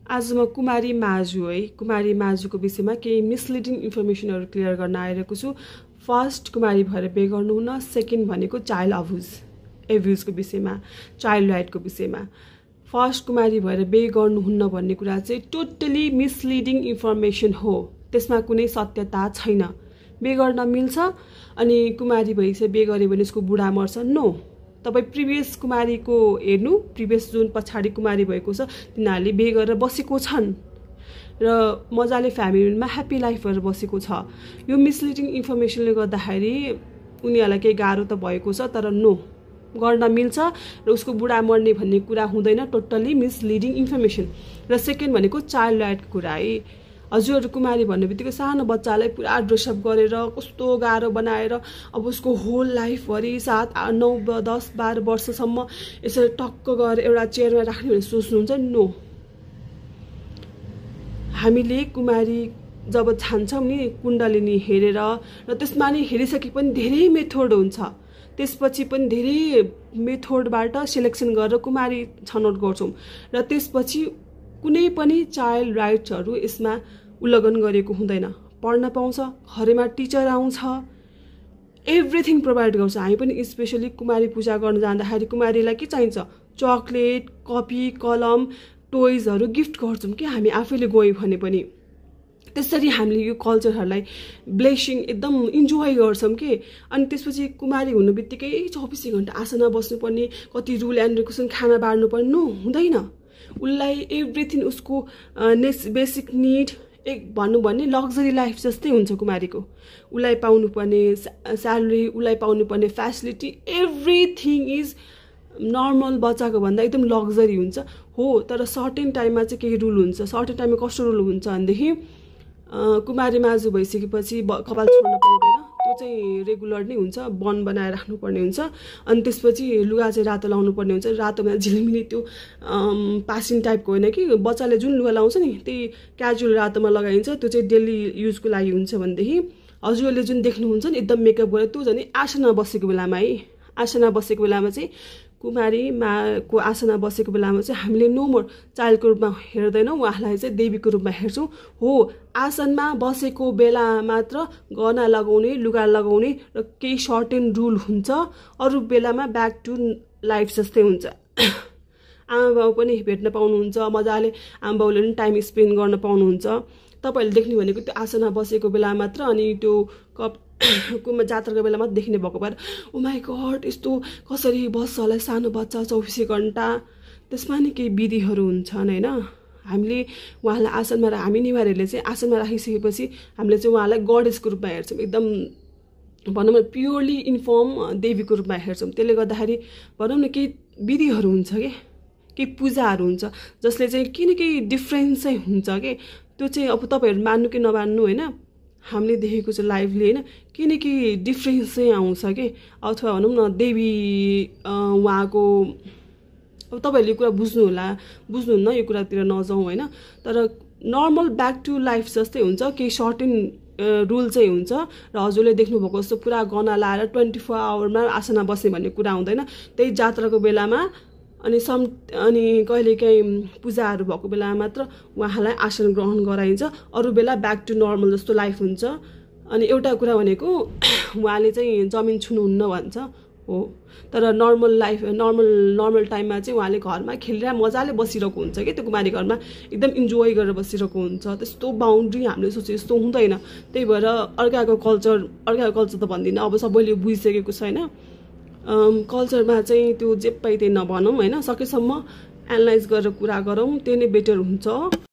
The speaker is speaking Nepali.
आज म कुमारी माझु है कुमारी माझुको विषयमा केही मिसलिडिङ इन्फर्मेसनहरु क्लियर गर्न आइरहेको छु। फर्स्ट, कुमारी भएर बे गर्नु हुन। सेकेन्ड भनेको चाइल्ड एब्युजको विषयमा, चाइल्ड राइटको विषयमा। फर्स्ट, कुमारी भएर बे गर्नु हुन्न भन्ने कुरा चाहिँ टोटली मिसलिडिङ इन्फर्मेसन हो। त्यसमा कुनै सत्यता छैन। बे गर्न मिल्छ अनि कुमारी भइसक्यो बे गरे भने उसको बुढा मर्छ, नो। तपाई प्रिभियस कुमारीको हेर्नु, प्रिभियस जुन पछाडी कुमारी भएको छ तिनीहरूले बे गरेर बसेको छन् र मजाले फ्यामिलीमा ह्यापी लाइफ भएर बसेको छ। यो मिसलिडिङ इन्फर्मेसनले गर्दाखेरि उनीहरूलाई केही गाह्रो त भएको छ, तर नो, गर्न मिल्छ र उसको बुढा मर्ने भन्ने कुरा हुँदैन। Totally misleading information. र सेकेन्ड भनेको चाइल्ड राइटको कुरा है। हजुरहरु कुमारी भन्ने बित्तिकै सानो बच्चालाई पुरा ड्रेसअप गरेर कस्तो गाह्रो बनाएर अब उसको होल लाइफ भरि 7, 8, 9, 10, 12 वर्षसम्म यसरी टक्क गरेर एउटा चेयरमा राख्ने भनेर सोच्नुहुन्छ, नो। हामीले कुमारी जब छान्छौं नि कुण्डलिनी हेरेर, र त्यसमा नि हेरिसके पनि धेरै मेथड हुन्छ। त्यसपछि पनि धेरै मेथडबाट सिलेक्सन गरेर कुमारी छनौट गर्छौं र त्यसपछि कुनै पनि चाइल्ड राइट्सहरु यसमा उल्लङ्घन गरेको हुँदैन। पढ्न पाउँछ, घरमा टिचर आउँछ, एभ्रिथिङ प्रोभाइड गर्छ। हामी पनि स्पेशली कुमारी पूजा गर्न जाँदाखेरि कुमारीलाई के चाहिन्छ? चकलेट, कपी, कलम, टोइजहरु गिफ्ट गर्छौं कि हामी आफैले गयो भने पनि। त्यसरी हामीले यो कल्चरहरुलाई ब्लेसिङ एकदम इन्जोय गर्छौं के। अनि त्यसपछि कुमारी हुनुबित्तिकै 24 घण्टा आसनमा बस्नुपर्ने, कति रुल एन्ड रेगुलेसन, खाना बाड्नु पर्ने, नो, हुँदैन। उलाई एभ्रिथिङ उसको बेसिक निड एक भन्नु भने लग्जरी लाइफ जस्तै हुन्छ कुमारीको। उलाई पाउनु पर्ने स्यालेरी, उलाई पाउनु पर्ने फ्यासिलिटी, एभ्रिथिङ इज नर्मल बच्चाको भन्दा एकदम लग्जरी हुन्छ हो। तर सर्टेन टाइममा चाहिँ केही रुल हुन्छ। सर्टेन टाइममा कस्तो रुल हुन्छ भनेदेखि कुमारी माझु भइसकेपछि कपाल छोड्न पाउँदैन। त्यो चाहिँ रेगुलर नै हुन्छ, बन बनाएर राख्नुपर्ने हुन्छ। अनि त्यसपछि लुगा चाहिँ रातो लाउनु पर्ने हुन्छ। रातोमा झिलिमिली त्यो पासिङ टाइपको होइन कि, बच्चाले जुन लुगा लाउँछ नि त्यही क्याजुअल रातोमा लगाइन्छ। त्यो चाहिँ डेली युजको लागि हुन्छ भनेदेखि हजुरले जुन देख्नुहुन्छ नि एकदम मेकअप गरेर, त्यो झन् आसनमा बसेको बेलामा है। आसनमा बसेको बेलामा चाहिँ कुमारीको आसनमा बसेको बेलामा चाहिँ हामीले नो मोर चाइल्डको रूपमा हेर्दैनौँ, उहाँलाई चाहिँ देवीको रूपमा हेर्छौँ हो। आसनमा बसेको बेला मात्र गहना लगाउने, लुगा लगाउने र केही सर्टेन रुल हुन्छ। अरू बेलामा ब्याक टु लाइफ जस्तै हुन्छ। आमा बाउ पनि भेट्न पाउनुहुन्छ, मजाले आमा बाउले पनि टाइम स्पेन्ड गर्न पाउनुहुन्छ। तपाईहरुले देख्ने भनेको त्यो आसनमा बसेको बेला मात्र, अनि त्यो जात्राको बेला मात्र देखिने भएको भएर ओ माई गॉड यस्तो कसरी बस्छ होला सानो बच्चा 24 घण्टा। त्यसमा नि केही विधिहरू हुन्छन् हैन। हामीले उहाँलाई आसनमा हामी निवारीहरूले चाहिँ आसनमा राखिसकेपछि हामीले चाहिँ उहाँलाई गडेसको रूपमा हेर्छौं। एकदम भनौँ न प्योरली इन्फर्म देवीको रूपमा हेर्छौं। त्यसले गर्दाखेरि भनौँ न केही विधिहरू हुन्छ के, केही पूजाहरू हुन्छ जसले चाहिँ किन केही डिफरेन्स चाहिँ हुन्छ के। त्यो चाहिँ अब तपाईहरु मान्नु कि नमान्नु हैन, हामीले देखेको चाहिँ लाइभली हैन, किनकि डिफरेन्स चाहिँ आउँछ के। अथवा भनौँ न देवी उहाँको, अब तपाईहरुले कुरा बुझ्नु होला, बुझ्नुहुन्न यो कुरातिर नजाउँ हैन। तर नर्मल ब्याक टु लाइफ जस्तै हुन्छ। केही सर्टेन रुल चाहिँ हुन्छ र हजुरले देख्नुभएको जस्तो पुरा गहना लाएर 24 आवरमा आसनमा बस्ने भन्ने कुरा हुँदैन। त्यही जात्राको बेलामा अनि कहिलेकाहीँ पूजाहरू भएको बेला मात्र उहाँलाई आसन ग्रहण गराइन्छ। अरू बेला ब्याक टु नर्मल जस्तो लाइफ हुन्छ। अनि एउटा कुरा भनेको उहाँले चाहिँ जमिन छुनुहुन्न भन्छ हो। तर नर्मल लाइफ नर्मल टाइममा चाहिँ उहाँले घरमा खेलेर मजाले बसिरहेको हुन्छ कि। त्यो कुमारी घरमा एकदम इन्जोय गरेर बसिरहेको हुन्छ। त्यस्तो बाउन्ड्री हामीले सोचे जस्तो हुँदैन। त्यही भएर अर्काको कल्चर त भन्दिनँ, अब सबैले बुझिसकेको छैन। कल्चरमा चाहिँ त्यो जे पाइ त्यही नभनौँ हैन। सकेसम्म एनालाइज गरेर कुरा गरौँ, त्यो नै बेटर हुन्छ।